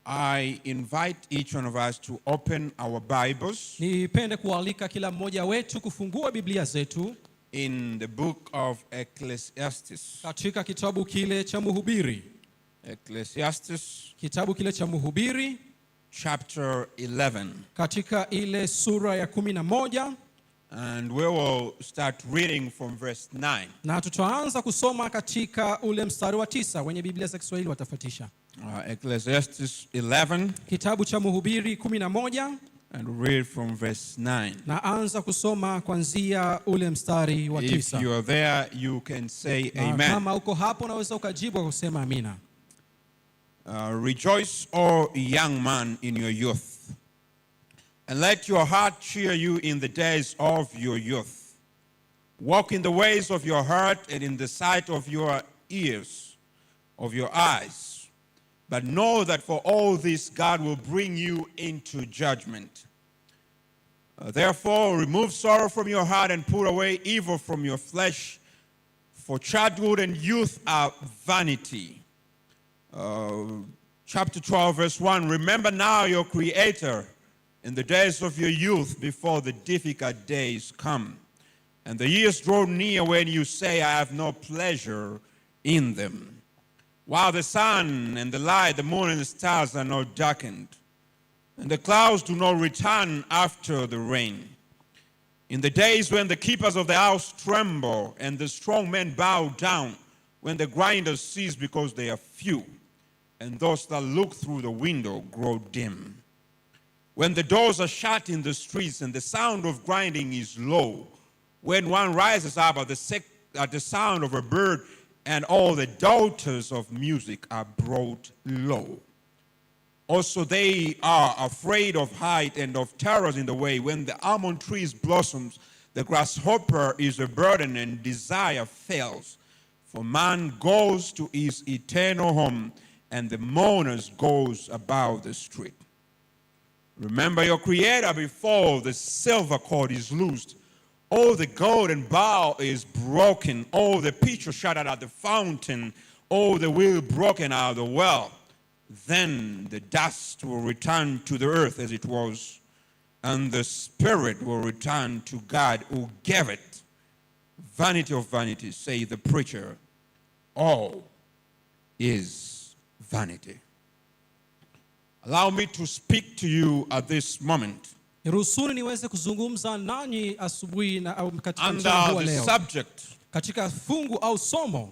I invite each one of us to open our Bibles Nipende kualika kila mmoja wetu kufungua Biblia zetu in the book of Ecclesiastes. katika kitabu kile cha Mhubiri. Ecclesiastes Kitabu kile cha Mhubiri chapter 11. katika ile sura ya 11, And we will start reading from verse 9. na tutaanza kusoma katika ule mstari wa 9. Wenye Biblia za Kiswahili watafuatisha. Ecclesiastes 11, Kitabu cha Mhubiri 11, and read from verse 9. na anza kusoma kuanzia ule mstari wa If 9. you are there, you can say Na amen. kama uko hapo unaweza ukajibu kwa kusema amina. Rejoice, O young man, in your youth, and let your heart cheer you in the days of your youth. Walk in the ways of your heart and in the sight of your ears, of your eyes. But know that for all this God will bring you into judgment. Therefore, remove sorrow from your heart and put away evil from your flesh, for childhood and youth are vanity. Chapter 12, verse 1, remember now your Creator in the days of your youth before the difficult days come, and the years draw near when you say, I have no pleasure in them. While the sun and the light, the moon and the stars are not darkened, and the clouds do not return after the rain. In the days when the keepers of the house tremble, and the strong men bow down, when the grinders cease because they are few, and those that look through the window grow dim. When the doors are shut in the streets and the sound of grinding is low, when one rises up at the sound of a bird and all the daughters of music are brought low. Also they are afraid of height and of terrors in the way. When the almond trees blossoms, the grasshopper is a burden and desire fails. For man goes to his eternal home, and the mourners goes about the street. Remember your Creator before the silver cord is loosed, all the golden bowl is broken, all the pitcher shattered at the fountain, all the wheel broken out of the well. Then the dust will return to the earth as it was, and the spirit will return to God who gave it. Vanity of vanities, say the preacher, all is vanity. Allow me to speak to you at this moment Niruhusuni niweze kuzungumza nanyi asubuhi na au katika mchana under huu the leo. subject, Katika fungu au somo,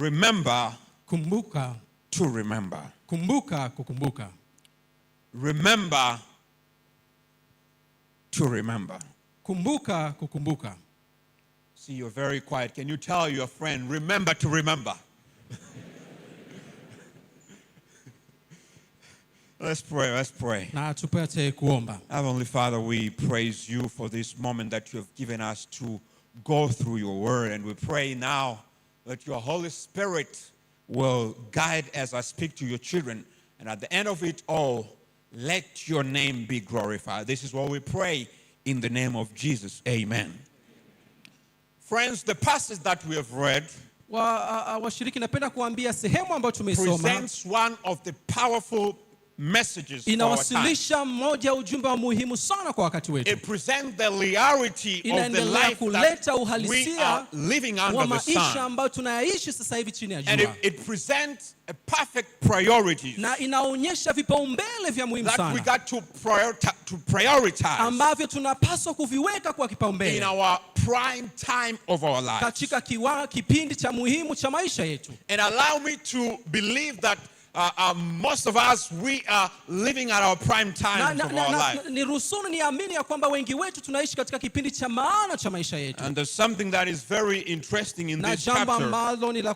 remember kumbuka, to remember. kumbuka, kukumbuka. Remember to remember. Kumbuka, kukumbuka. See, you're very quiet. Can you tell your friend, remember to remember? Let's pray, let's pray. Na tupate kuomba. Heavenly Father, we praise you for this moment that you have given us to go through your word. And we pray now that your Holy Spirit will guide as I speak to your children. And at the end of it all, let your name be glorified. This is what we pray in the name of Jesus. Amen. Friends, the passage that we have read Washiriki, napenda kuambia sehemu ambayo tumeisoma presents one of the powerful messages for our time. inawasilisha mmoja ujumbe wa muhimu sana kwa wakati wetu. It presents the reality of the Inaendelea life kuleta that we are uhalisia living wa under the maisha sun. ambayo tunayaishi sasa hivi chini ya And jua, it presents a perfect priorities na inaonyesha vipaumbele vya muhimu that we sana got to prioritize ambavyo tunapaswa kuviweka kwa in kipaumbele our prime time of our lives. katika kipindi cha muhimu cha maisha yetu. And allow me to believe that most of us, we are living at our prime time of our life. Niruhusuni niamini ya kwamba wengi wetu tunaishi katika kipindi cha maana cha maisha yetu. And there's something that is very interesting in Na this jambo chapter. ambalo ni la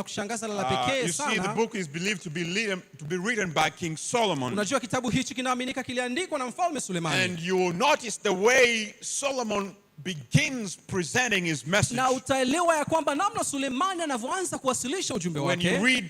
kushangaza na la pekee You see, the sana. book is believed to be written by King Solomon. Unajua kitabu hichi kinaaminika kiliandikwa na Mfalme Sulemani. And you will notice the way Solomon begins presenting his message. Na utaelewa ya kwamba namna Sulemani anavyoanza kuwasilisha ujumbe When you wake. read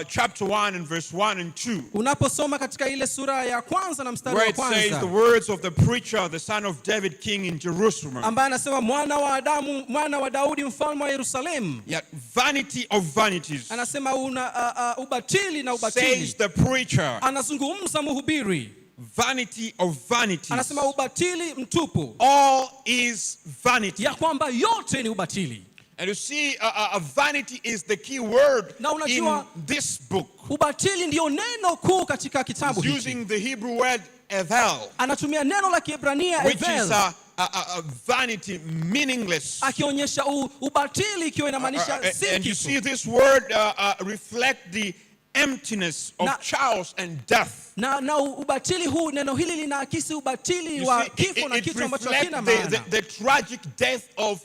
chapter 1 and verse 1 and 2, Unaposoma katika ile sura ya kwanza na mstari where wa it says the kwanza, words of the preacher, the son of David, king in Jerusalem. ambaye anasema mwana wa Adamu, mwana wa Daudi, mfalme wa Yerusalemu. Yet vanity of vanities, Anasema una ubatili na says ubatili. the preacher. Anazungumza mhubiri. Vanity of vanities. Anasema ubatili mtupu. All is vanity. Ya kwamba yote ni ubatili. And you see, vanity is the key word Na in unajua, this book. ubatili ndio neno kuu katika kitabu He's hiki. using the Hebrew word evel, Anatumia neno la Kiebrania which is evel, a vanity, meaningless. akionyesha ubatili ikiwa inamaanisha si And you kitu. see this word reflect the emptiness of Na- chaos and death. Na ubatili huu, neno hili linaakisi ubatili You wa see, kifo na it kitu ambacho reflects hakina maana. the tragic death of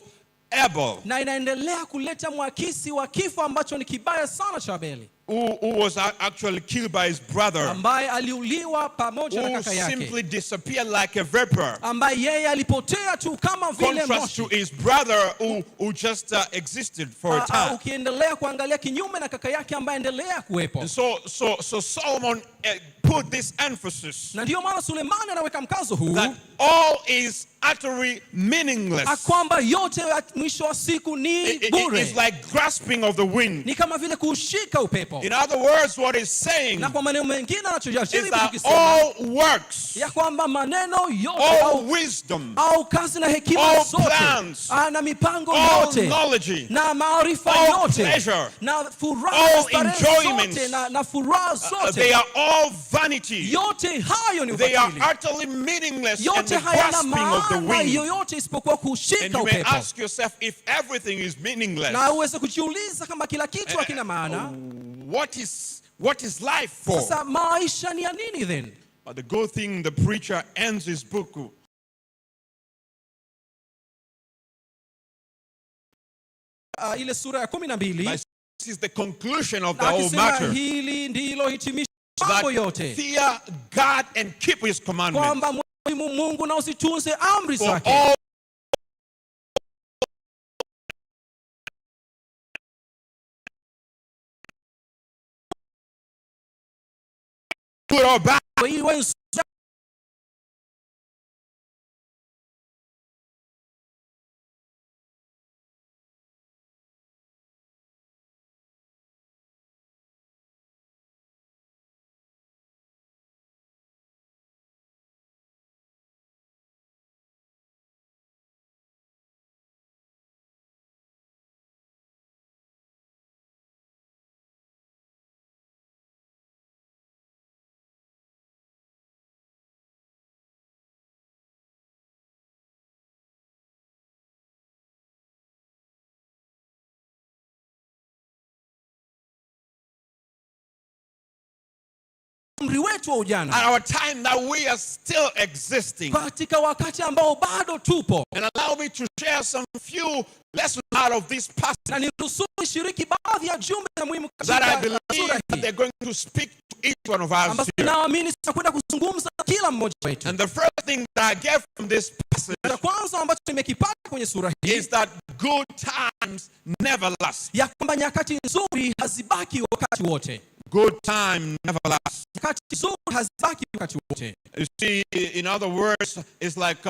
Abel, Na inaendelea kuleta mwakisi wa kifo ambacho ni kibaya sana cha Abeli, who was actually killed by his brother, ambaye aliuliwa pamoja na who kaka yake, simply disappeared like a vapor. ambaye yeye alipotea tu kama vile Contrast to moshi. his brother who just existed for a time. Ukiendelea kuangalia kinyume na kaka yake ambaye endelea kuwepo. And so Solomon put this emphasis Na ndio maana Sulemani anaweka mkazo huu that all is utterly meaningless. kwamba yote mwisho wa siku ni bure. It's like grasping of the wind. Ni kama vile kushika upepo. In other words, what he's saying Na kwa maneno mengine is anachojaribu that kukisema all works, ya kwamba maneno yote all wisdom, au kazi na hekima all zote plans, na mipango all yote knowledge, na maarifa all yote pleasure, na furaha all na starehe enjoyments, zote na furaha they zote, are all vanity. yote hayo ni They are ubatili. utterly meaningless and Yote the hayana grasping of the maana wind. yoyote isipokuwa And kushika you may upepo. ask yourself, if everything is meaningless, Na uweze kujiuliza kama kila kitu hakina maana, what is life for? sasa maisha ni ya nini then? But the good thing, the preacher ends his book Ile sura ya 12 this is the conclusion of the na whole akisema matter. hili ndilo hitimisho mambo That yote, fear God and keep his commandments. kwamba mheshimu Mungu na usitunze amri For zake. all good or bad, Iwe nzuri umri wetu wa ujana, at our time that we are still existing. katika wakati ambao bado tupo, And allow me to share some few lessons out of this passage na niruhusu nishiriki baadhi ya jumbe za muhimu that I katika believe sura that hii they're going to speak to each one of us ambazo here. naamini zitakwenda kuzungumza na kila mmoja wetu. And the first thing that I get from this passage Cha kwanza ambacho nimekipata kwenye sura hii is that good times never last. ya kwamba nyakati nzuri hazibaki wakati wote. Good time never lasts. Nyakati nzuri hazibaki wakati wote. You see, in other words, it's like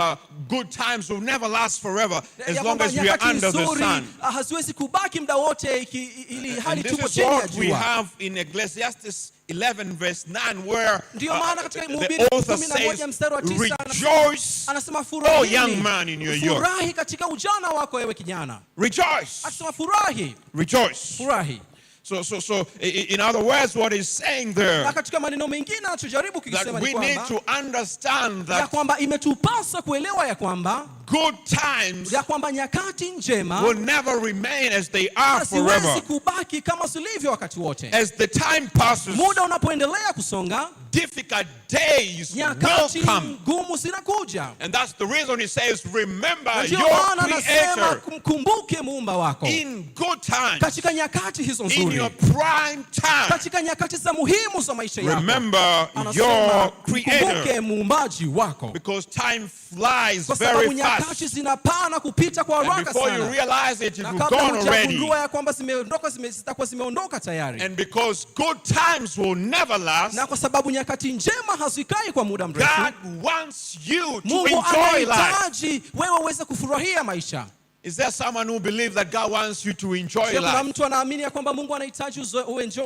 good times will never last forever as Ya long kwamba as we are nyakati under the nzuri sun. haziwezi kubaki muda wote ili hali And this tupo is chini ya what we jua. have in Ecclesiastes 11 verse 9 where Ndio maana katika Mhubiri the author 11 mstari wa 9 rejoice, anasema oh furahi, young man in your youth. furahi katika ujana wako ewe kijana. Rejoice, Akisema furahi, rejoice. furahi. So in other words, what he's saying there, Na katika maneno mengine anachojaribu that kukisema we ni need kwamba to understand ya that kwamba imetupasa kuelewa ya kwamba good times nyakati njema will never remain as they are haziwezi forever. kubaki kama zilivyo wakati wote. As the time passes, Muda unapoendelea kusonga, difficult days nyakati will come. ngumu zinakuja. And that's the reason he says, remember Na ndio your maana anasema Creator kumkumbuke muumba wako in good times, katika nyakati hizo in nzuri, your prime time. katika nyakati za muhimu za maisha yako. Remember Anasema, your Creator. mkumbuke muumbaji wako. Because time flies Kwa sababu very nyakati fast. zinapaa na kupita kwa And haraka before you sana. realize it, it Na will kabla gone already. hujagundua ya kwamba zitakuwa zimeondoka tayari. And because good times will never last, Na kwa sababu nyakati njema hazikai kwa muda mrefu, God wants you to Mungu enjoy life. anahitaji wewe uweze kufurahia maisha. Is there someone who believes that God wants you to enjoy Je, kuna life? mtu anaamini ya kwamba Mungu anahitaji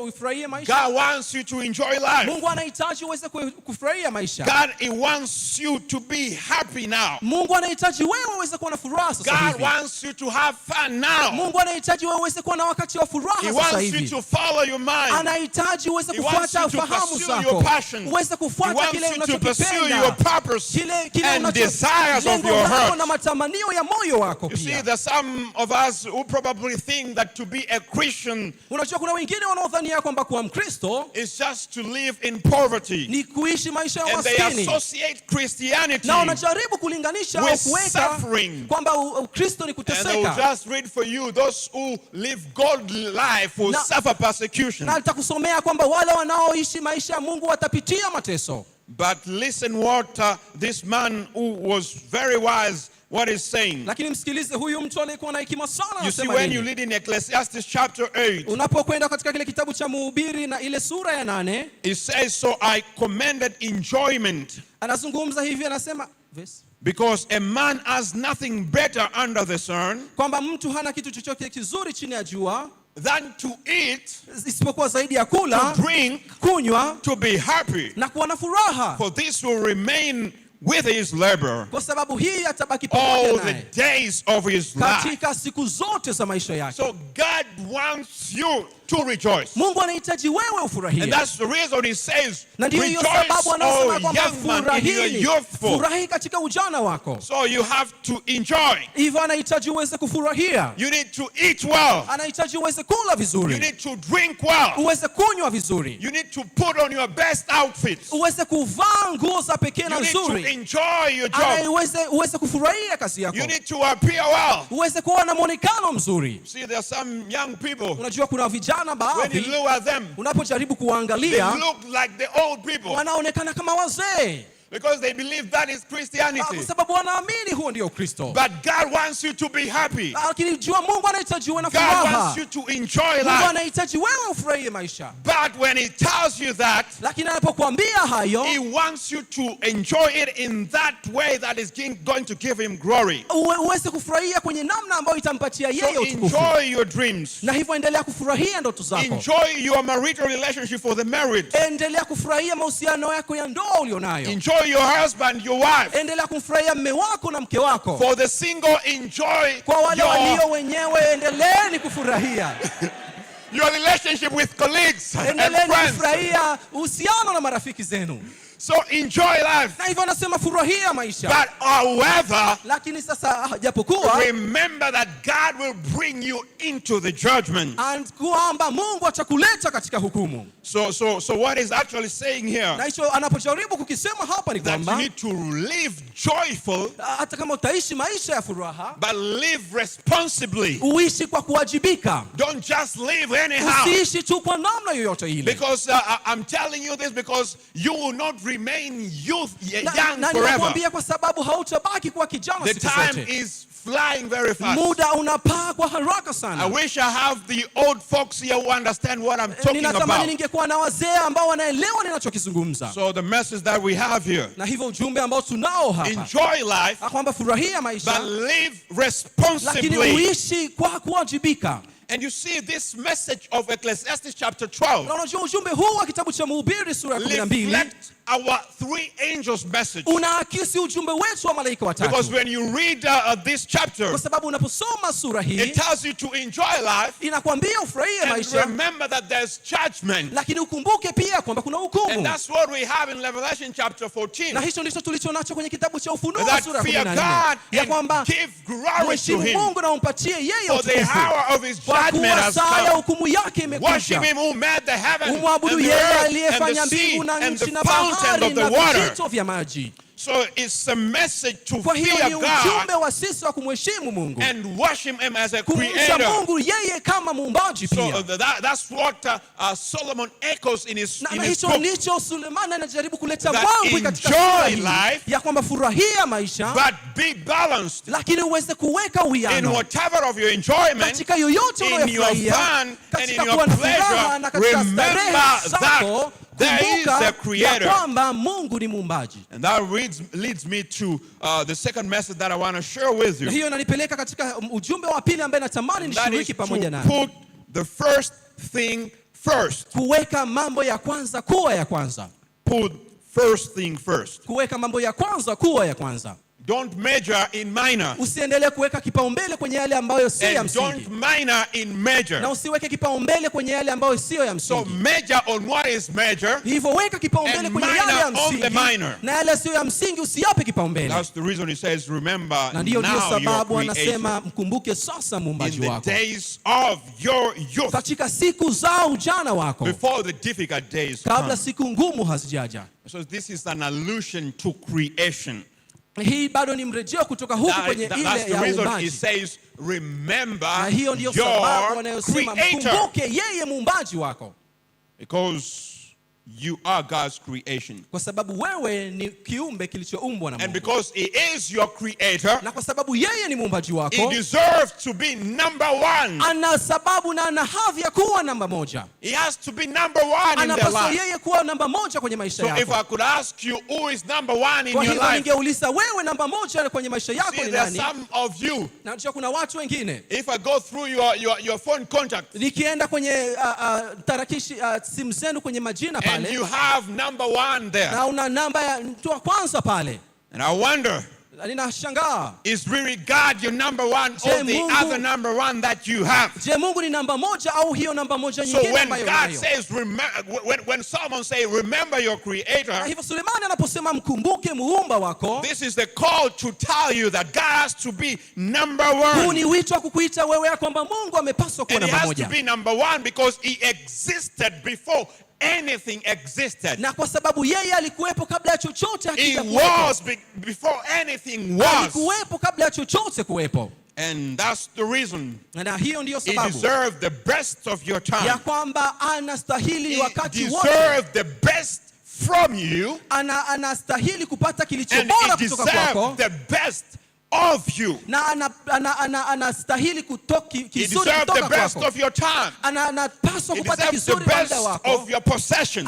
ufurahie maisha? God wants you to enjoy life. Mungu anahitaji uweze kufurahia maisha. God, He wants you to be happy now. Mungu anahitaji wewe uweze kuwa na furaha sasa God hivi. wants you to have fun now. Mungu anahitaji wewe uweze kuwa na wakati wa He furaha sasa wants you hivi. to follow your mind. Anahitaji uweze He wants kufuata you to fahamu pursue zako. your passion. Uweze He kufuata wants kile you to pursue your unachokipenda. purpose Kile and desires of lengo your lako heart. na matamanio ya moyo wako You see, pia. there's some of us who probably think that to be a Christian Unajua kuna wengine wanaodhania kwamba kuwa Mkristo is just to live in poverty. ni kuishi maisha ya And they maskini. associate Christianity Na wanajaribu kulinganisha au with kuweka suffering. kwamba Ukristo ni And they will kuteseka. just read for you, those who live godly life will Na- suffer persecution. Na nitakusomea kwamba wale wanaoishi maisha ya Mungu watapitia mateso. But listen what this man who was very wise, what he's saying. Lakini msikilize huyu mtu aliyekuwa na hekima sana You see, anasema when you nini. read in Ecclesiastes chapter 8, Unapokwenda katika kile kitabu cha Mhubiri na ile sura ya 8, it says, so I commended enjoyment, anazungumza hivi, anasema because a man has nothing better under the sun kwamba mtu hana kitu chochote kizuri chini ya jua than to eat, isipokuwa zaidi ya kula, to drink, kunywa to be happy. na kuwa na furaha, For this will remain with his labor kwa sababu hii atabaki all pamoja the naye days of his life. katika siku zote za maisha yake. So God wants you to rejoice. Mungu anahitaji wewe ufurahie. And that's the reason he says, Na ndiyo hiyo rejoice, sababu anasema O kwamba young man, in your furahini, youthful. furahi katika ujana wako. So you have to enjoy. Hivyo anahitaji uweze kufurahia, You need to eat well. anahitaji uweze kula You vizuri, need to drink well. uweze kunywa vizuri, You need to put on your best outfits. uweze kuvaa nguo za pekee na You need to nzuri, enjoy your Ana job. uweze kufurahia kazi yako, You need to appear well. uweze kuwa na mwonekano mzuri. See, there are some young people, Unajua kuna vijana when baadhi you look at them, unapojaribu they kuangalia look like the old people wanaonekana kama wazee, because they believe that is Christianity. kwa sababu wanaamini huo ndio Kristo. But God wants you to be happy. Lakini jua Mungu anahitaji uwe na God furaha. wants you to enjoy Mungu life. anahitaji wewe ufurahie maisha. But when He tells you that, Lakini anapokuambia hayo, He wants you to enjoy it in that way that is going to give Him glory. uweze kufurahia kwenye namna ambayo itampatia yeye So utukufu. enjoy your dreams. Na hivyo endelea kufurahia ndoto zako. Enjoy your marital relationship for the married. Endelea kufurahia mahusiano yako ya ndoa ulionayo. Enjoy your husband, your wife. Endelea kumfurahia mme wako na mke wako. For the single, enjoy Kwa wale walio your wenyewe, endeleeni kufurahia. relationship with colleagues and Endeleeni friends. kufurahia uhusiano na marafiki zenu. So enjoy life. Na hivyo anasema furahia maisha. But however, Lakini sasa japokuwa remember that God will bring you into the judgment. kwamba Mungu atakuleta katika hukumu. So what is actually saying here, Na hicho anapojaribu kukisema hapa ni that you kwamba need to live joyful, hata kama utaishi maisha ya furaha, but live responsibly. uishi kwa kuwajibika. Don't just live anyhow. Usiishi tu kwa namna yoyote ile. Because I'm telling you this because you will not remain young Na forever. ninakwambia kwa sababu hautabaki kuwa kijana The siku time zote. is flying very fast. Muda unapaa kwa haraka I sana. wish I have the old folks here who understand what I'm talking Ninatamani about. ningekuwa na wazee ambao wanaelewa ninachokizungumza. So the message that we have here, Na hivyo ujumbe ambao tunao hapa, enjoy life, kwamba furahia but maisha, live lakini responsibly. uishi kwa kuwajibika. And you see this message of Ecclesiastes chapter 12 Na unajua ujumbe huu wa kitabu cha Mhubiri sura ya 12 reflect our three angels message. unaakisi ujumbe wetu wa malaika Because watatu. when you read this chapter, Kwa sababu unaposoma sura hii it tells you to enjoy life inakwambia ufurahie and maisha, remember that there's judgment. lakini ukumbuke pia kwamba kuna And hukumu. that's what we have in Revelation chapter 14. Na hicho ndicho tulicho nacho kwenye kitabu cha Ufunuo That sura ya fear 14, God ya and kwamba give glory to mheshimu Him. Mungu na umpatie yeye For the utukufu, hour of His kwa judgment kuwa has saa ya come. hukumu yake Worship imekuja. Him who made the heaven Umwabudu and the yeye earth and aliyefanya the sea mbingu na and nchi the na fountain bahari of the na water. vijito vya maji. So it's a message to Kwa hiyo fear ni God ujumbe wa sisi wa kumheshimu Mungu, and worship Him as a kumcha creator. Mungu yeye kama muumbaji So pia. that's what Solomon echoes in his Na book. hicho ndicho Sulemani anajaribu kuleta That mwangwi katika enjoy sura hii, life, ya kwamba furahia maisha, but be balanced lakini uweze kuweka in uwiano whatever of your enjoyment, katika yoyote in your unayofurahia, fun, and in katika your kuwa na furaha pleasure. na katika Remember starehe zako. there is a Kumbuka creator. ya kwamba Mungu ni muumbaji. And that leads me to the second message that I want to share with Na you. hiyo inanipeleka katika ujumbe wa pili ambaye natamani That is nishiriki pamoja to naye. put the first thing first. Kuweka mambo ya kwanza kuwa ya kwanza. Put first thing first. Kuweka mambo ya kwanza kuwa ya kwanza. Don't major in minor. Usiendelee kuweka kipaumbele kwenye yale ambayo si ya And msingi. don't minor in major. Na usiweke kipaumbele kwenye yale ambayo sio ya So msingi. major on what is major. Hivyo weka kipaumbele And kwenye yale ya minor on the msingi, minor. na yale sio ya msingi usiyape kipaumbele. That's the reason he says, remember Na ndiyo now sababu your creator. anasema mkumbuke sasa muumbaji In the wako days of your youth, katika siku za ujana wako, before the difficult days kabla come. siku ngumu hazijaja. So this is an allusion to creation. Hii bado ni mrejeo kutoka huku kwenye That's ile the ya reason he uumbaji. says, Na remember hiyo ndiyo sababu your wanayosema creator. mkumbuke yeye muumbaji wako, Because you are God's creation. kwa sababu wewe ni kiumbe kilichoumbwa na And Mungu. because he is your creator, Na kwa sababu yeye ni muumbaji he wako, deserves to be number one. ana sababu na ana hadhi ya kuwa namba moja. He has to be number one in their Anapaswa life. yeye kuwa namba moja kwenye maisha So if yako. I could ask you, who is number one in Kwa your hivyo life? ningeuliza wewe namba moja kwenye maisha yako See, ni there are nani? some of you, Na najua kuna watu wengine, if I go through your phone contact, nikienda kwenye tarakishi simu zenu kwenye majina and pale, you have number one there, na una namba ya mtu wa kwanza pale, and I wonder, ninashangaa, is really God your number one Je, or the Mungu- other number one that you have? je, Mungu ni namba moja au hiyo namba moja So nyingine when ambayo God unayo? says, when Solomon says, remember your Na creator, hivyo Sulemani anaposema mkumbuke muumba wako, this is the call to tell you that God has to be number huu one. ni wito wa kukuita wewe ya kwamba Mungu amepaswa kuwa And he namba has to moja. be number one because he existed before anything existed. Na kwa sababu yeye alikuwepo kabla ya chochote He hakija kuwepo. was before anything was. Alikuwepo kabla ya chochote kuwepo. And that's the reason Na hiyo ndiyo he sababu deserved the best of your ya time. kwamba anastahili He wakati wote, deserved the best from you. anastahili kupata kilicho And bora he kutoka kwako, deserved the best of you. na anastahili He kizuri deserved the kutoka best kwako. of your time. Anapaswa He kupata deserves the kizuri kwa best muda of wako. your possession.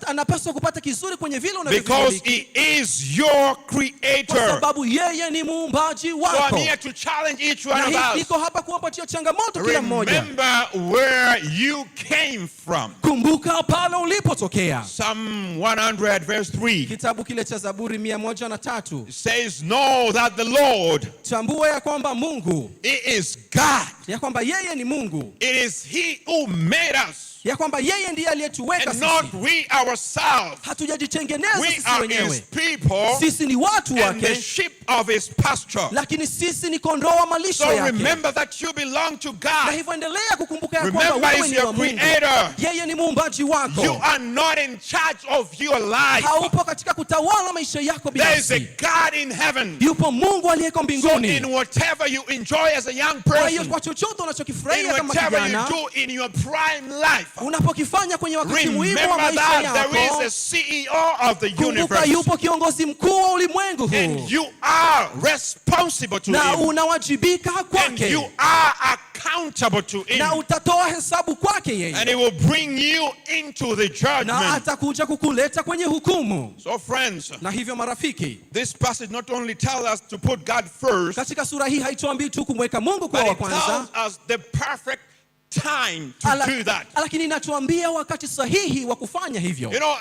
Anapaswa kupata kizuri kwenye vile Because unavyomiliki, he is your kwa creator. sababu yeye ni muumbaji So I'm wako. here to challenge each one Na of hii us. niko hapa kuwapatia changamoto kila mmoja. Remember where you came from. Kumbuka pale ulipotokea. Psalm 100 verse 3 Kitabu kile cha Zaburi 103 says, know that the Lord, tambua ya kwamba Mungu, he is God. ya kwamba yeye ni Mungu, It is he who made us ya kwamba yeye ndiye aliyetuweka and not sisi. we ourselves. Hatujajitengeneza We sisi are his wenyewe. people Sisi ni watu and the wake, sheep of his pasture. lakini sisi ni kondoo wa malisho So yake. remember that you belong to Na God. hivyo endelea kukumbuka ya Remember kwamba wewe he's ni your wa Mungu. creator. Yeye ni muumbaji wako. You are not in charge of your life. Haupo katika kutawala maisha yako There is a binafsi. God in heaven. Yupo Mungu aliyeko So mbinguni. in whatever you enjoy as a young Kwa hiyo person, kwa chochote in unachokifurahia kama whatever you kijana, do in your prime life, unapokifanya kwenye wakati muhimu wa remember maisha that there yako, is a CEO of the kumbuka universe. yupo kiongozi mkuu wa ulimwengu huu, And you are responsible to na him. unawajibika And kwake, you are accountable to him. na utatoa hesabu kwake And yeye, he will bring you into the na judgment. atakuja kukuleta kwenye hukumu. So friends, Na hivyo marafiki, this passage not only tells us to put God first, katika sura hii haituambii tu kumweka Mungu kuwa but wa it kwanza, tells us the perfect time to do that. lakini inatuambia wakati sahihi wa kufanya hivyo. You know,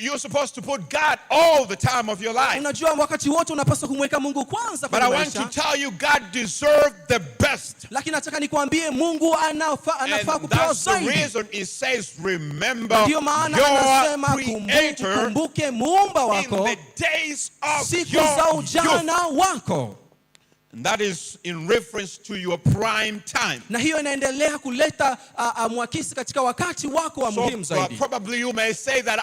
you're supposed to put God all the time of your life. Unajua wakati wote unapaswa kumweka Mungu kwanza But kwenye I want to maisha, tell you, God deserves the best. lakini nataka nikwambie Mungu anafaa And kupewa that's the zaidi. reason it says, remember Ndio maana your anasema creator kumbuke muumba in wako the days of siku za your youth. ujana wako. And that is in reference to your prime time. Na hiyo inaendelea kuleta mwakisi katika wakati wako wa muhimu zaidi. Probably you may say that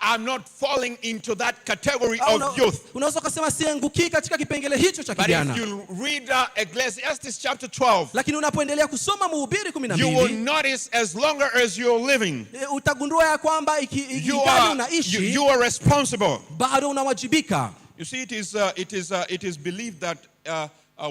I'm not falling into that category of youth. Unaweza kusema sianguki katika kipengele hicho cha kijana. But if you read Ecclesiastes chapter 12, lakini unapoendelea kusoma Mhubiri 12, you will notice as longer as you're living, utagundua ya kwamba ikidadi unaishi, you are responsible. Bado unawajibika. You see, it is believed that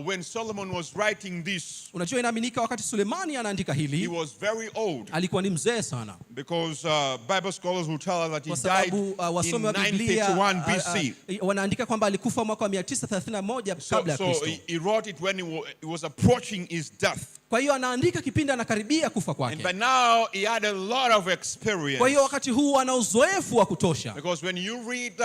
when Solomon was writing this, unajua inaaminika wakati Sulemani anaandika hili, he was very old. Alikuwa ni mzee sana. Because Bible scholars will tell us that he died in wasomi wa Biblia 951 BC. Wanaandika kwamba alikufa mwaka wa 931 kabla ya Kristo. So he wrote it when he was approaching his death. Kwa hiyo anaandika kipindi anakaribia kufa kwake. And by now he had a lot of experience. Kwa hiyo wakati huu ana uzoefu wa kutosha. Because when you read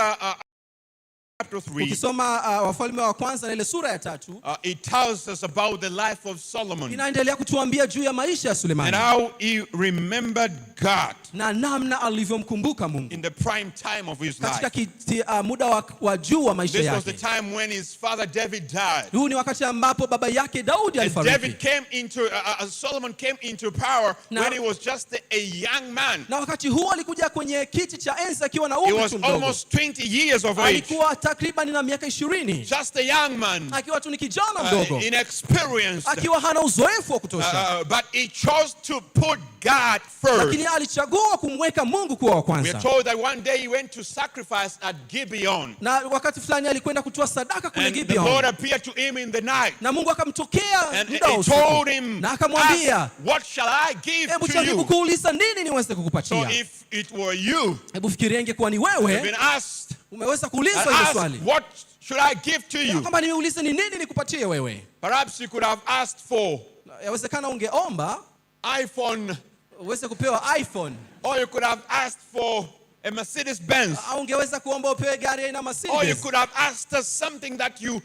chapter 3, ukisoma Wafalme wa kwanza na ile sura ya 3, it tells us about the life of Solomon. Inaendelea kutuambia juu ya maisha ya Sulemani. And how he remembered God. Na namna alivyomkumbuka Mungu. In the prime time of his life. Katika muda wa juu wa maisha yake. This was the time when his father David died. Huu ni wakati ambapo baba yake Daudi alifariki. Solomon came into power when he was just a young man. Na wakati huo alikuja kwenye kiti cha enzi akiwa na umri mdogo. He was almost 20 years of age. Alikuwa takriban na miaka 20. Just a young man. Akiwa tu ni kijana mdogo. Inexperienced. Akiwa hana uzoefu wa kutosha. But he chose to put God first. Lakini alichagua kumweka Mungu kuwa wa kwanza. We are told that one day he went to sacrifice at Gibeon. Na wakati fulani alikwenda kutoa sadaka kule Gibeon. And the Lord appeared to him in the night. Na Mungu akamtokea muda wa usiku. Told him, na akamwambia, what shall I give to you? Hebu jaribu kuuliza nini niweze kukupatia. So if it were you, hebu fikiria ingekuwa ni wewe, umeweza kuulizwa hilo swali. What should I give to you? Kama nimeuliza ni nini nikupatie wewe? Perhaps you could have asked for, yawezekana ungeomba iPhone, uweze kupewa iPhone, or you could have asked for a Mercedes Benz. Au ungeweza kuomba upewe gari aina Mercedes. Or you could have asked us something that you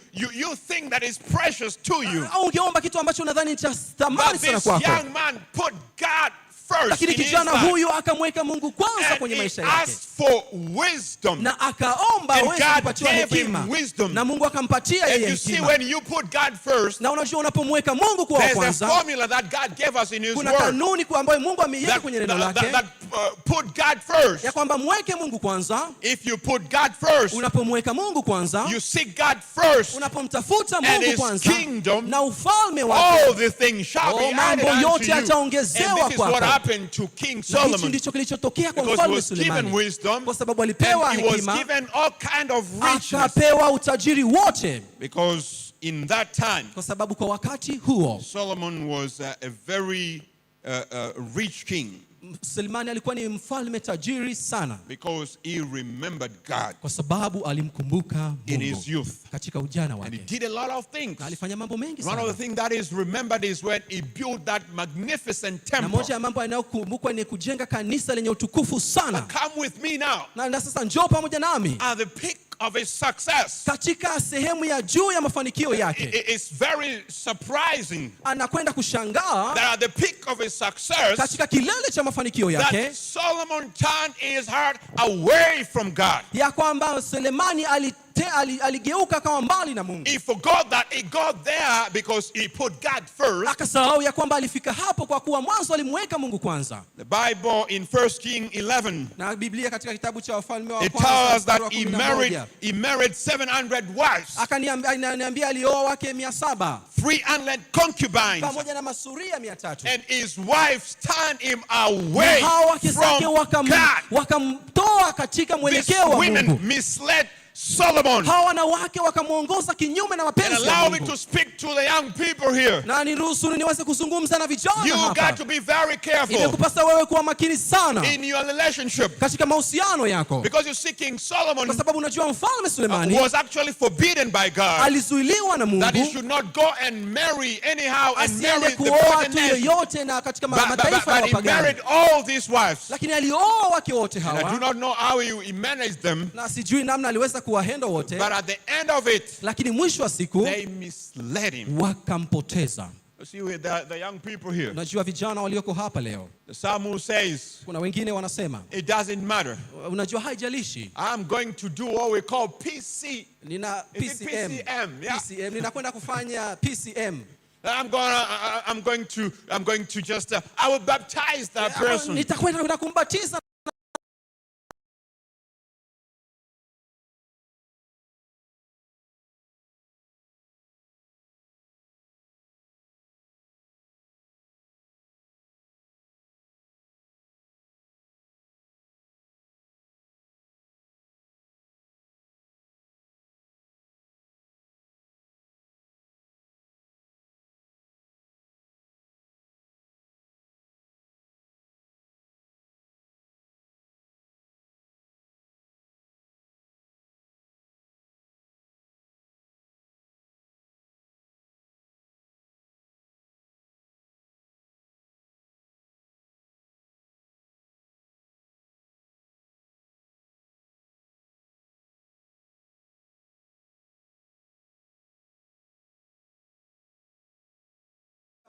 think that is precious to you. Au ungeomba kitu ambacho unadhani ni cha thamani sana kwako. But this young man put God first. Lakini kijana huyu akamweka Mungu kwanza kwenye maisha yake. Asked for wisdom. Na akaomba aweze kupatiwa hekima. Na Mungu akampatia yeye hekima. And you see, when you put God first, na unajua unapomweka Mungu kuwa kwanza, there's a formula that God gave us in His Word. Kuna kanuni ambayo Mungu ameiweka kwenye neno lake. Put God first. Ya kwamba mweke Mungu kwanza. If you put God first, unapomweka Mungu kwanza, you seek God first, unapomtafuta Mungu kwanza, kingdom, na ufalme wake, all the things shall be added unto you. And this is what happened to King Solomon. Hicho ndicho kilichotokea kwa mfalme Sulemani. Kwa sababu alipewa hekima, he was given all kind of riches. Akapewa utajiri wote. Because in that time, kwa sababu kwa wakati huo, Solomon was a very rich king. Sulemani alikuwa ni mfalme tajiri sana. Because he remembered God. Kwa sababu alimkumbuka Mungu in his youth. Katika ujana wake. And he did a lot of things. Na alifanya mambo mengi sana. One of the things that is remembered is when he built that magnificent temple. Na moja ya mambo yanayokumbukwa ni kujenga kanisa lenye utukufu sana. Come with me now. Na sasa njoo pamoja nami. At the peak of his success. Katika sehemu ya juu ya mafanikio yake. It's very surprising. Anakwenda kushangaa. That at the peak of his success. Katika kilele cha mafanikio yake. That Solomon turned his heart away from God. Ya kwamba Sulemani aligeuka kama mbali na Mungu. He forgot that he got there because he put God first. Akasahau ya kwamba alifika hapo kwa kuwa mwanzo alimweka Mungu kwanza. The Bible in 1 Kings 11. Na Biblia katika kitabu cha Wafalme wa Kwanza. It tells us that he married 700 wives. Akaniambia alioa wake 700. 300 concubines. Pamoja na masuria 300. And his wives turned him away from God. Wakamtoa katika mwelekeo wa Mungu. These women misled Solomon. Hawa wanawake wakamuongoza kinyume na mapenzi ya Mungu. Allow me to speak to the young people here. Na niruhusu niweze kuzungumza na vijana hapa. You got to be very careful. Inakupasa wewe kuwa makini sana. In your relationship. Katika mahusiano yako. Because you see, King Solomon. Kwa sababu unajua mfalme Sulemani was actually forbidden by God. Alizuiliwa na Mungu. That he should not go and marry anyhow and marry the pagan yoyote na katika mataifa ya wapagani. But he married all these wives. Lakini alioa wake wote hawa. And I do not know how he managed them. Na sijui namna aliweza kuwahenda wote. But at the end of it, lakini mwisho wa siku they misled him. Wakampoteza. You see, the young people here. Unajua vijana walioko hapa leo. Some who says, kuna wengine wanasema, it doesn't matter. Unajua haijalishi. I'm going to do what we call PC. Nina PCM. PCM, yeah. PCM. Ninakwenda kufanya PCM. I'm going to just I will baptize that person. Nitakwenda kumbatiza.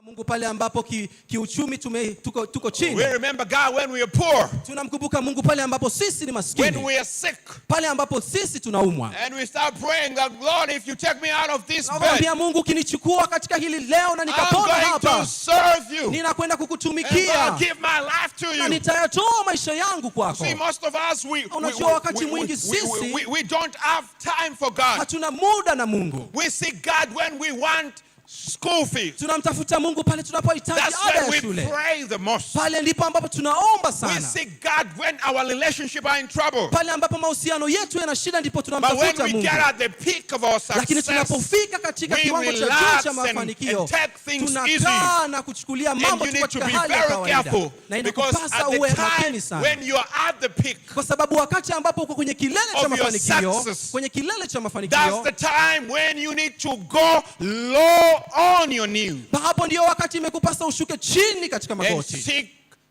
Mungu pale ambapo kiuchumi tuko chini. We remember God when we are poor. Tunamkumbuka Mungu pale ambapo sisi ni maskini. When we are sick. Pale ambapo sisi tunaumwa. And we start praying that, Lord, if you take me out of this bed, naomba Mungu ukinichukua katika hili leo na nikapona hapa, I'm going to serve you. Ninakwenda kukutumikia. And I'll give my life to you. Na nitayatoa maisha yangu kwako. See, most of us we don't have time for God. Hatuna muda na Mungu. We seek God when we want school fees. Tunamtafuta Mungu pale tunapohitaji ada ya shule. That's when we pray the most. Pale ndipo ambapo tunaomba sana. We seek God when our relationship are in trouble. Pale ambapo mahusiano yetu yana shida ndipo tunamtafuta Mungu. But when we get at the peak of our success, lakini tunapofika katika kiwango cha juu cha mafanikio, tunakaa na kuchukulia mambo katika hali ya kawaida. Na inakupasa uwe makini sana. When you are at the peak, kwa sababu wakati ambapo uko kwenye kilele cha mafanikio, that's the time when you need to go low on your knees. Hapo ndio wakati imekupasa ushuke chini katika magoti. And seek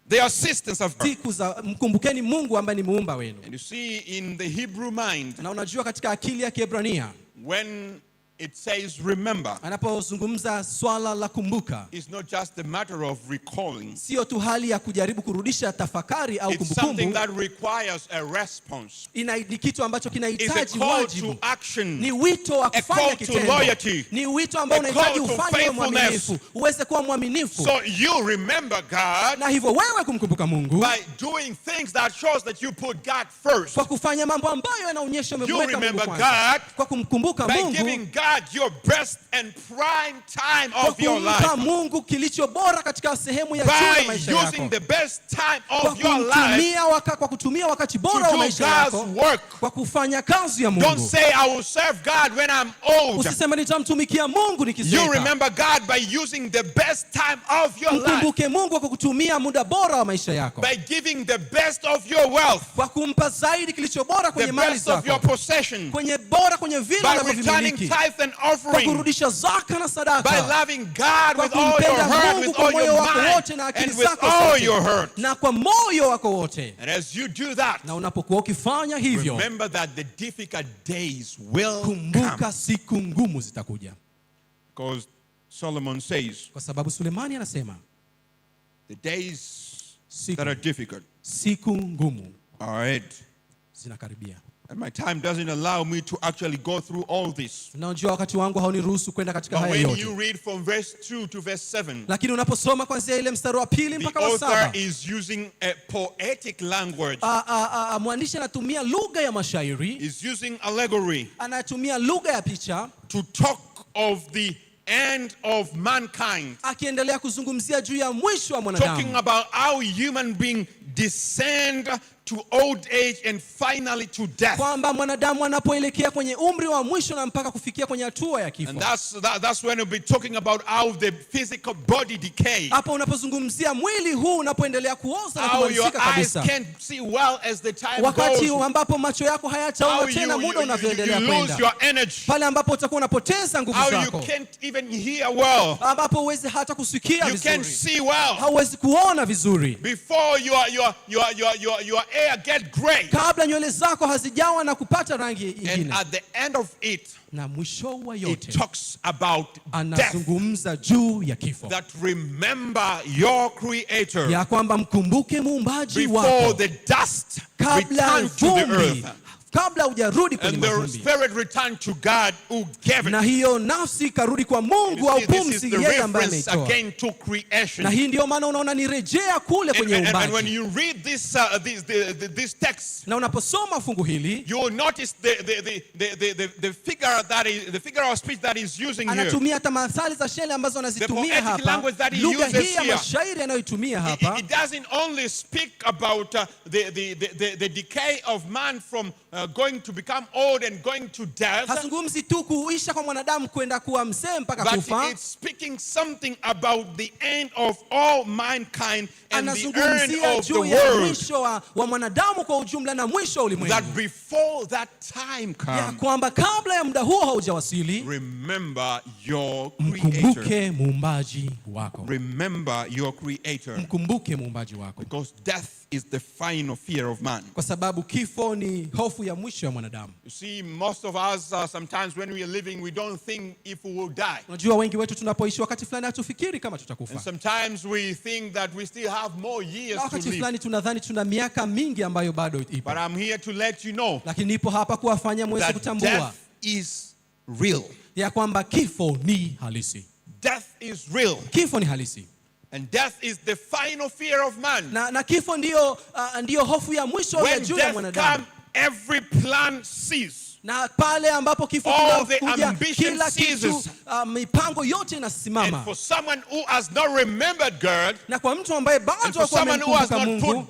the assistance of God. Mkumbukeni Mungu ambaye ni muumba wenu. And you see in the Hebrew mind, na unajua katika akili ya Kiebrania, when it says remember, anapozungumza swala la kumbuka, it's not just a matter of recalling. Sio tu hali ya kujaribu kurudisha tafakari au kumbukumbu. It's something that requires a response. Ni kitu ambacho kinahitaji wajibu. It's a call to action. Ni wito wa kufanya kitendo. Ni wito ambao unahitaji ufanye mwaminifu. Uweze kuwa mwaminifu. So you remember God. Na hivyo wewe kumkumbuka Mungu. By doing things that shows that you put God first. Kwa kufanya mambo ambayo yanaonyesha umemweka Mungu kwanza. Kwa kumkumbuka Mungu. By giving God your best and prime time of your life. Kwa Mungu kilicho bora katika sehemu ya juu ya maisha yako. By using the best time of your life. Kwa kutumia wakati bora wa maisha yako. Kwa kufanya kazi ya Mungu. Don't say I will serve God when I'm old. Usiseme nitamtumikia Mungu nikizeeka. You remember God by using the best time of your life. Mkumbuke Mungu kwa kutumia muda bora wa maisha yako. By giving the best of your wealth. Kwa kumpa zaidi kilicho bora kwenye mali zako. The best of your possession. Kwenye bora kwenye vile unavyomiliki. Kwa kurudisha zaka na sadaka. By loving God with all your heart, with all your mind, and with all your heart. Na kwa moyo wako wote. And as you do that, na unapokuwa ukifanya hivyo, remember that the difficult days will kumbuka siku ngumu zitakuja. Because Solomon says, kwa sababu Sulemani anasema, the days that are difficult, siku ngumu, are ahead. Zinakaribia. And my time doesn't allow me to actually go through all this. Unajua wakati wangu hauniruhusu kwenda katika haya yote. When you read from verse 2 to verse 7, lakini unaposoma kuanzia ile mstari wa 2 mpaka wa 7, the author is using a poetic language. Mwandishi anatumia lugha ya mashairi. Is using allegory. Anatumia lugha ya picha. To talk of the end of mankind. Akiendelea kuzungumzia juu ya mwisho wa mwanadamu. Talking about how human being descend to old age and finally to death. Kwamba mwanadamu anapoelekea kwenye umri wa mwisho na mpaka kufikia kwenye hatua ya kifo. And that's when we'll be talking about how the physical body decay. Hapo unapozungumzia mwili huu unapoendelea kuoza na kumalizika kabisa. How your eyes can't see well as the time goes. Wakati ambapo macho yako hayataona tena muda unavyoendelea kwenda. You lose your energy. Pale ambapo utakuwa unapoteza nguvu zako. How you can't even hear well. Ambapo huwezi hata kusikia vizuri. You can't see well. Hauwezi kuona vizuri. Before your hair get gray. Kabla nywele zako hazijawa na kupata rangi nyingine. And at the end of it, na mwisho wa yote, it talks about anazungumza juu ya kifo. That remember your creator. Ya kwamba mkumbuke muumbaji wako. Before the dust return to the earth. Kabla hujarudi kwenye mavumbi. And the spirit returned to God who gave it. Na hiyo nafsi karudi kwa Mungu au pumzi yeye ambaye ameitoa. Again to creation. Na hii ndio maana unaona ni rejea kule kwenye uumbaji. And when you read this text, na unaposoma fungu hili, you will notice the figure of speech that is using here. Anatumia tamathali za shele ambazo anazitumia hapa. Lugha hii ya mashairi anayoitumia hapa. It doesn't only speak about the decay of man from going to become old and going to death. Hasungumzi tu kuisha kwa mwanadamu kwenda kuwa mzee mpaka kufa. But it's speaking something about the end of all mankind and the end of the world. Mwisho wa mwanadamu kwa ujumla na mwisho wa ulimwengu. That before that time comes, ya kwamba kabla ya muda huo haujawasili, remember your mkumbuke muumbaji wako. Remember your creator. Mkumbuke muumbaji wako. Because death is the final fear of man. Kwa sababu kifo ni hofu ya mwisho ya mwanadamu. You see, most of us sometimes when we are living we don't think if we will die. Unajua wengi wetu tunapoishi wakati fulani hatufikiri kama tutakufa. And sometimes we think that we still have more years to live. Wakati fulani tunadhani tuna miaka mingi ambayo bado ipo. But I'm here to let you know. Lakini nipo hapa kuwafanya mweze kutambua. Death is real. Ya kwamba kifo ni halisi. Death is real. Kifo ni halisi. And death is the final fear of man. Na kifo ndio hofu ya mwisho ya juu ya mwanadamu. When death comes, every plan ceases. Na pale ambapo kifo kinakuja, kila kitu, mipango yote inasimama. And for someone who has not remembered God, na kwa mtu ambaye bado hakuwa amemkumbuka Mungu,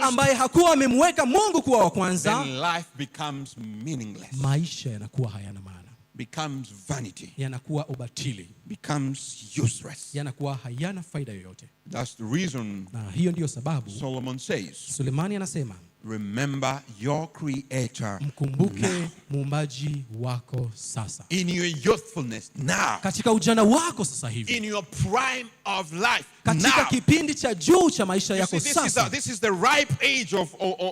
ambaye hakuwa amemweka Mungu kuwa wa kwanza, then life becomes meaningless. Maisha yanakuwa hayana maana. Becomes vanity. Yanakuwa ubatili. Becomes useless. Yanakuwa hayana faida yoyote. That's the reason. Na hiyo ndio sababu Solomon says. Sulemani anasema, remember your creator. Mkumbuke muumbaji wako sasa. In your youthfulness now. Katika ujana wako sasa hivi. In your prime of life katika now. Kipindi cha juu cha maisha yako sasa. This is the ripe age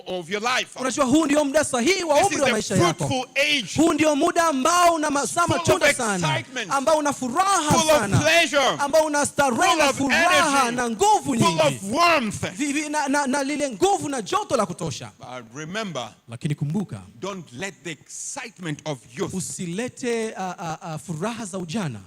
of your life. Unajua huu ndio muda sahihi wa umri wa maisha yako. Huu ndio muda ambao una matunda sana, ambao una furaha sana, ambao una starehe na furaha na nguvu nyingi, na lile nguvu na joto la kutosha. But remember, lakini kumbuka, don't let the excitement of youth, usilete furaha za ujana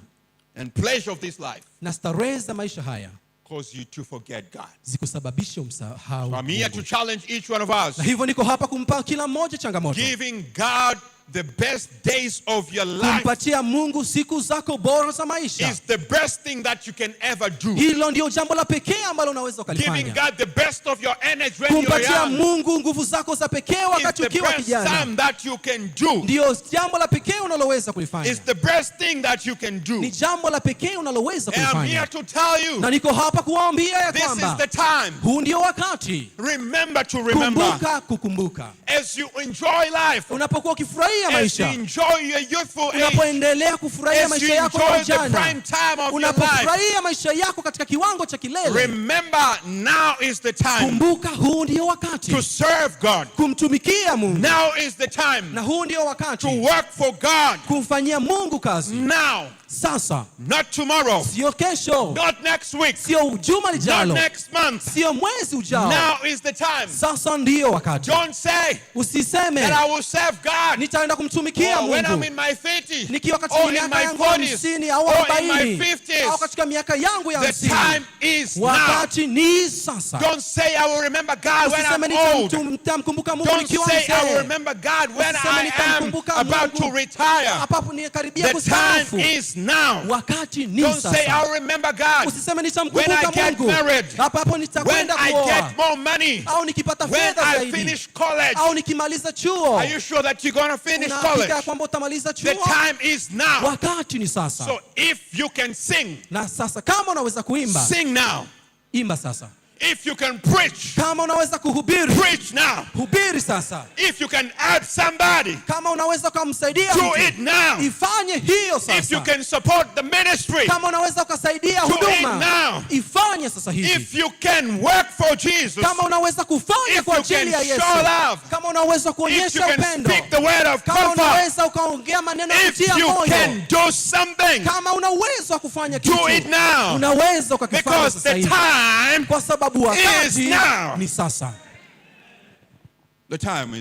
and pleasure of this life, na starehe za maisha haya, cause you to forget God. Zikusababishe umsahau. So I'm here to challenge each one of us. Na hivyo niko hapa kumpa kila mmoja changamoto. Giving God the best days of your life. Kumpatia Mungu siku zako bora za maisha. Is the best thing that you can ever do. Hilo ndio jambo la pekee ambalo unaweza kulifanya. Giving God the best of your energy when you're kumpatia young. Mungu nguvu zako za pekee wakati ukiwa kijana. Is the best time that you can do. Ndio jambo la pekee unaloweza kulifanya. Is the best thing that you can do. Ni jambo la pekee unaloweza kulifanya. And I'm here to tell you. Na niko hapa kuwaambia ya kwamba this is the time. Huu ndio wakati. Remember to remember. Kukumbuka. As you enjoy life. Unapokuwa ukifurahia maisha. Enjoy your youthful age. Unapoendelea kufurahia maisha yako ya ujana. Unapofurahia unapofurahia maisha yako katika kiwango cha kilele. Remember, now is the time. Kumbuka, huu ndio wakati. To serve God. Kumtumikia Mungu. Now is the time. Na huu ndio wakati. To work for God. Kumfanyia Mungu kazi. Now. Sasa. Not tomorrow. Sio kesho. Not next week. Sio juma lijalo. Not next month. Sio mwezi ujao. Now is the time. Sasa ndio wakati. Don't say. Usiseme. That I will serve God. Nitaenda kumtumikia Mungu. When I'm in my 30s. Nikiwa katika miaka yangu 50 au 40. Au katika miaka yangu ya 50. The time is now. Wakati ni sasa. Don't say I will remember God when I'm old. Nitamkumbuka Mungu nikiwa mzee. Don't say I will remember God when I am about to retire. Hapo nikaribia kustaafu. The time is now. Wakati ni sasa. Don't say I will remember God. Usiseme nitamkumbuka Mungu. When I get married. Hapo nitakwenda kuoa. When I get more money. Au nikipata fedha zaidi. When I finish college. Au nikimaliza chuo. Are you sure that you're going to finish college? Kwamba utamaliza chuo. The time is now. Wakati ni sasa. So if you can sing. Na sasa kama unaweza kuimba. Sing now. Imba sasa. If you can preach. Kama unaweza kuhubiri. Preach now. Hubiri subiri sasa. If you can help somebody, kama unaweza kumsaidia do it now. ifanye hiyo sasa. If you can support the ministry, kama unaweza kusaidia do huduma, it now. ifanye sasa hivi. If you can work for Jesus, kama unaweza kufanya kwa ajili ya Yesu, kama unaweza kuonyesha upendo, kama unaweza ukaongea maneno ya kutia moyo, kama unaweza kufanya kitu, unaweza ukakifanya sasa hivi, kwa sababu wakati ni sasa. The time